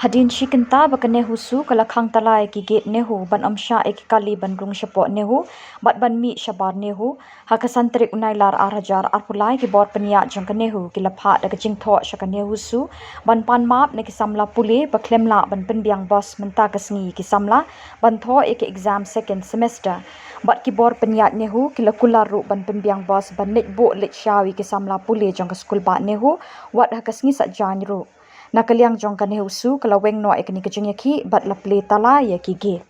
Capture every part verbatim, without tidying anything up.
Hadien shi kynta ba ka NEHUSU ka la khang tala ïa ki gate NEHU ban ym shah ïa ki kali ban rung shapoh NEHU bad ban mih shabar NEHU, ha ka san tarik u Nailar ar hajar arphew lai, ki bor pynïaid jong ka NEHU ki la phah da ka jingthoh sha ka NEHUSU ban pan map na ki samla pule ba khlem lah ban pynbiang bos mynta ka sngi ïa ki samla ban thoh ïa ka exam second semester. Bad ki bor pynïaid NEHU ki la kular ruh ban pynbiang bos ban leit buh leit shaw ïa ki samla pule jong ka skulbah NEHU wat ha ka sngi Saitjaiñ ruh. Na ka liang jong ka NEHUSU ka la weng noh ïa kane ka jingïakhih bad la plie tala ïa ki gate.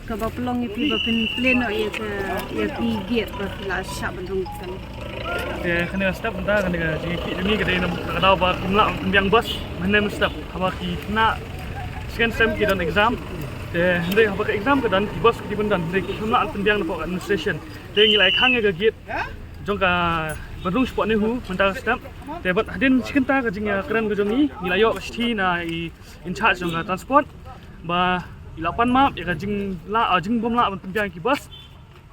Kaba pynlong ïa phi ba phin plie noh ïa ka, ïa ki gate ba phi la shah ban rung kan. Te kane ka step mynta kane ka jingïakhih jong ngi ka dei na ka daw ba kim lah pynbiang bos mynne mynstep haba ki khynnah second sem ki don exam. Te hynrei haba ka exam ka don ki bos ki dei ban don hynrei kim lah pynbiang napoh ka administration. Te ngi la ïa khang ïa ka gate jong ka ban rung shapoh NEHU mynta ka step. Te bad hadien shi kynta ka jingïakren ka jong ngi, ngi la ïoh ka shithi na i in charge jong ka transport ba i la pan map ïa ka jinglah, ah, jingbym lah ban pynbiang ki bos.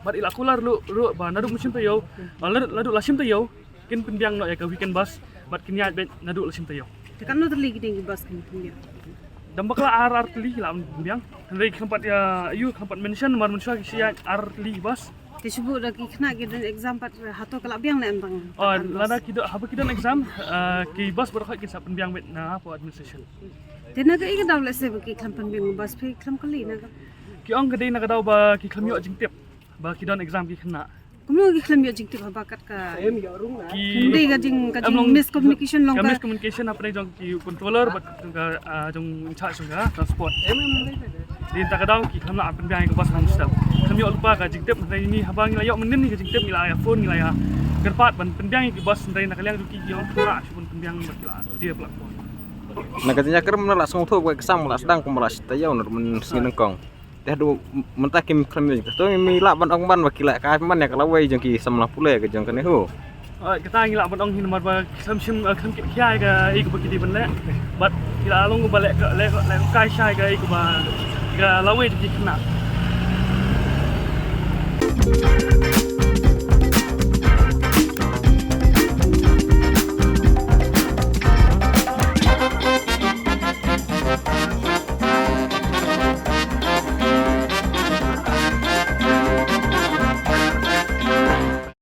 Bad i la kular ruh, ruh ba naduh mynsiem taïew, ah, naduh, naduh lashim taïew kin pynbiang noh ïa ka weekend bus bad kin ïaid beit naduh lashim taïew. Te katno tylli ki dei ki bus kin pynbiang? Dang bakla ar, ar tylli ki lah pynbiang. Hynrei ki khlem pat ïa, ïoh khlem pat mention namar mynshuwa ki shu ïaid ar tylli ki bus. Te shu buh da ki khynnah ki don exam pat hato ka la biang ne em tang? Oh, lada ki don, haba ki don exam, ah, ki bus baroh ki sa pynbiang beit na hapoh administration. Te na kaei ka daw lehse ba ki khlem pynbiang bus phi khlem kylli na ka? Ki ong ka dei na ka daw ba ki khlem ïoh jingtip ba ki don exam ki khynnah. Kumno ki khlem ïoh jingtip haba kat ka? Ki dei ka jing, ka jing miscommunication long ka, ka miscommunication hapdeng jong ki controller bad jong ka, ah, jong in charge jong ka transport. Dei ta ka daw ki khlem lah pynbiang ïa ka bus mynstep. Khlem ïoh lypa ka jingtip, hynrei ngi haba ngi la ïoh mynnin ka jingtip ngi la ïa phone ngi la ïa kyrpad ban pynbiang ïa ka bus, hynrei na ka liang jong ki ki ong khlem lah shu ban pynbiang bad ki la dei platform. Na ka jingïakren mynta la sngewthuh ba ka exam la sdang kumba la shi taïew na mynta sngi nyngkong. Te haduh mynta kim khlem ïoh jingtip. To ngi lah ban ong ban ba ki la ka man ïa ka lawei jong ki samla pule ka jong ka NEHU. Ah, kata ngi lah ban ong hi namar ba khlem shim, eh, khlem kit khia ïa kaei kaba ki dei ban leh. Bad ki la long ba leh ka, leh ka, leh ka kai shai kaei kaba ka lawei jong ki khynnah.